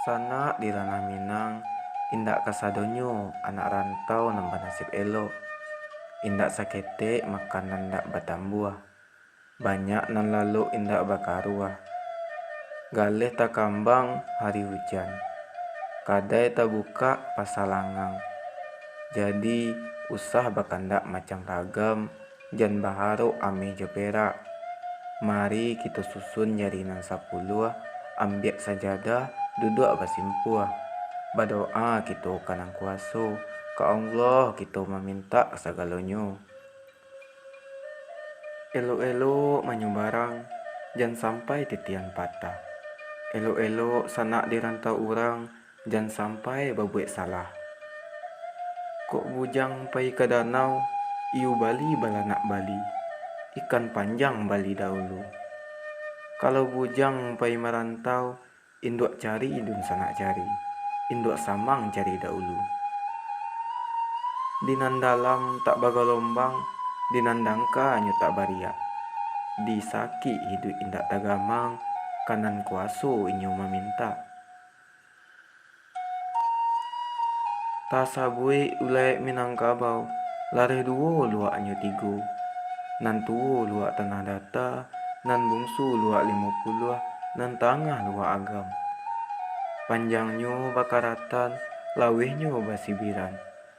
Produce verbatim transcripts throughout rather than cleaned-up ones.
Tanak di ranah Minang, indak kasadonyo anak rantau nan banasib elok. Indak saketek makan nan indak batambuah. Banyak nan lalok indak bakaruah. Galeh takambang hari ujan. Kadai tabukak pasa langang. Jadi, usah bakandak macam ragam, jan baharok ameh jo perak. Mari kito susun jari nan sapuluah, ambiak sajadah, duduak basimpuah. Badoa kito ka Nan Kuaso, ka Allah kito mamintak sagalonyo. Elok-elok manyubarang, jan sampai titian patah. Elok-elok sanak di rantau urang, jan sampai babuek salah. Kok bujang pai ka danau, iyo bali balanak bali, ikan panjang bali daulu. Kalau bujang pai marantau, induak cari dunsanak cari, induak samang cari daulu. Di nan dalam tak bagalombang, di nan dangka nyo tak bariak. Di sakik iduik indak tagamang, ka Nan Kuaso inyo mamintak. Tasabuik ulaik Minangkabau, lareh duo luaknyo tigo. Nan tuo luak Tanah Data, nan bungsu luak Limo Puluah, nan tangah luak Agam. Panjangnyo bakaratan, lawehnyo basibiran,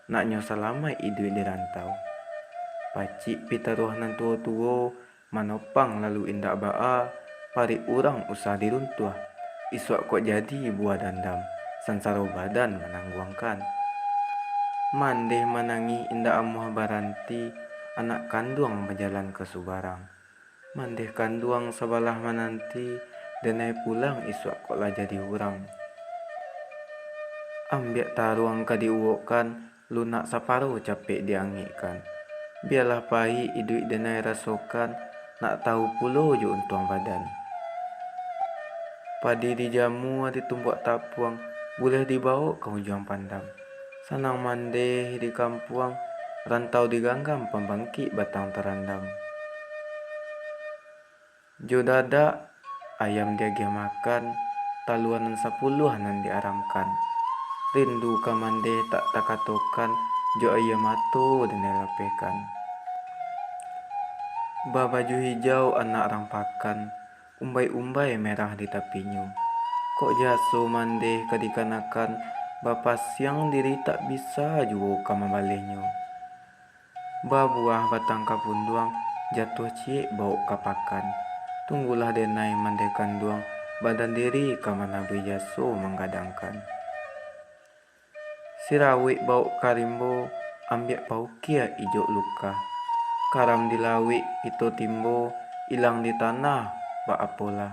naknyo salamaik iduik di rantau. Pacik pitaruah nan tuo-tuo, manopang lalu indak baa, parik urang usah diruntuah. Isuak kok jadi buah dandam, sansaro badan manangguangkan. Mandeh manangih indak amuah baranti, anak kanduang bajalan ka subarang. Mandeh kanduang sabalah mananti, denai pulang isuak kok lah jadi urang. Ambiak taruang ka diuwokkan, lunak saparo capek diangekkan. Bialah pahik iduik denai rasokan, nak tahu pulo jo untuang badan. Padi dijamua di tumbuak tapuang, buleh dibawok ka ujuang pandam. Sanang mandeh di kampuang, rantau diganggam pambangkik batang tarandam. Jo dadak, ayam diagiah makan, talua nan sapuluah nan diaramkan. Rindu ka mandeh tak takatokan, jo aia mato denai lapehkan. Babaju hijau anak rang pakan, umbai-umbai merah di tapinyo. Kok jaso mandeh ka dikanakan, bapasiang diri tak bisa juo ka mambalehnyo. Babuah batang kapunduang, jatuah ciek bawok ka pakan. Tunggulah denai mandeh kanduang, badan diri ka manabuih jaso manggadangkan. Sirawik bawok ka rimbo, ambiak paukia ijok luka. Karam di lawik kito timbo, ilang di tanah, baapolah.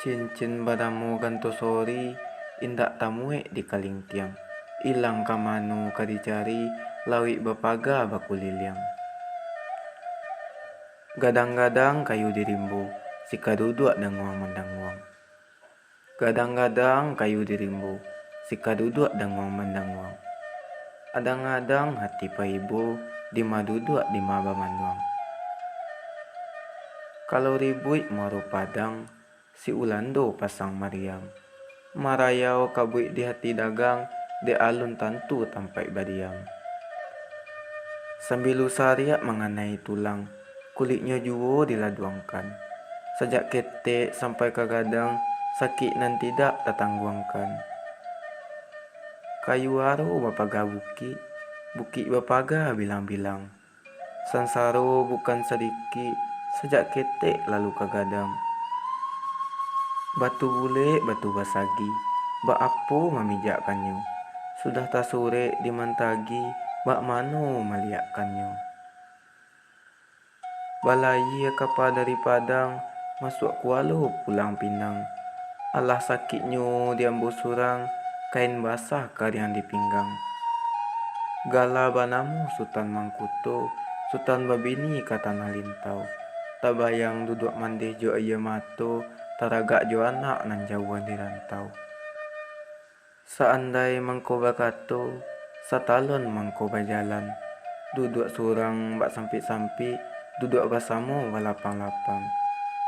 Cincin banamo ganto sori, indak tamuek di kalintiang. Ilang ka mano ka dicari, lawik bapaga bakuliliang. Gadang-gadang kayu di rimbo, sika duduak danguang mandanguang. Gadang-gadang kayu di rimbo, sika duduak danguang mandanguang. Adang-adang hati paibo, dima duduak dima bamanuang. Kalau ribuik Muaro Padang, si Ulando pasang mariam. Marayau kabuik di hati dagang, dek alun tantu tampaik badiam. Sambilu sariak manganai tulang, kuliknyo juo diladuangkan. Sajak ketek sampai ka gadang, sakik nan tidak tatangguangkan. Kayu aro bapaga bukik, bukik bapaga bilang-bilang. Sansaro bukan sadikik, sajak ketek lalu ka gadang. Batu bulek, batu basagi, baapo mamijakkannyo? Sudah tasurek di mantagi, bak mano maliakkannyo? Balayia kapa dari Padang, masuak Kualo pulang Pinang. Alah sakiknyo di ambo surang, kain basah kariang di pinggang. Gala banamo Sutan Mangkuto, Sutan babini ka Tanah Lintau. Tabayang duduak mandeh jo aia mato, taragak jo anak nan jauah di rantau. Saandai mangko bakato, satalon mangko bajalan. Duduak surang bak sampik-sampik, duduak basamo balapang-lapang.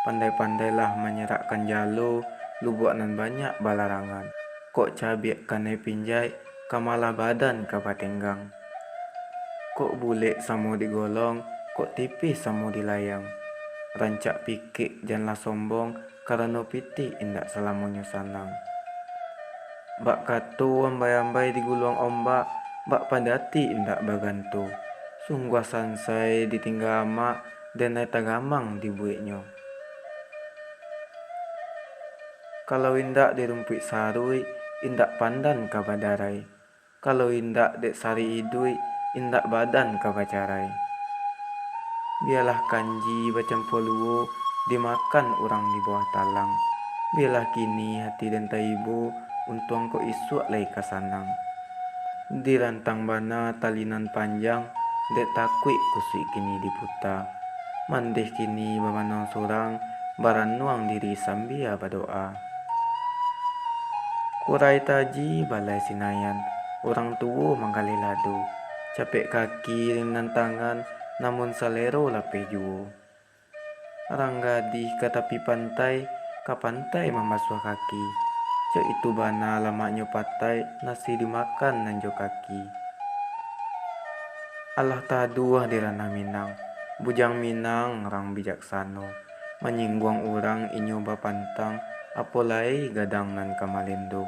Pandai-pandailah manyerakkan jalo, lubuak nan banyak balarangan. Kok cabiak kanai pinjai, ka malah badan ka batenggang. Kok bulek samo digolong, kok tipih samo dilayang. Rancak pikek janlah sombong, karano pitih indak salamonyo sanang. Bak kato ambai-ambai diguluang ombak, bak padati indak baganto. Sungguah sansai ditingga amak, denai tagamang dibueknyo. Kalau indak dek rumpuik saruik, indak pandan ka badarai. Kalau indak dek sarik iduik, indak badan ka bacarai. Bialah kanji bacampua luo, dimakan urang di bawah talang. Bialah kini hati den taibo, untuang kok isuak lai ka sanang. Dirantang bana tali nan panjang, dek takuik kusuik kini diputa. Mandeh kini bamanuang surang, baranuang diri sambia badoa. Kurai taji balai sinayan, urang tuo manggaleh lado. Capek kaki ringan tangan, namun salero lapeh juo. Rang gadih ka tapi pantai, ka pantai mambasuah kaki. Cak itu bana lamaknyo patai, nasi dimakan nan jo kaki. Alah taduah di ranah Minang, bujang Minang rang bijaksano. Manyingguang urang inyo bapantang, apo lai gadang nan ka malendo.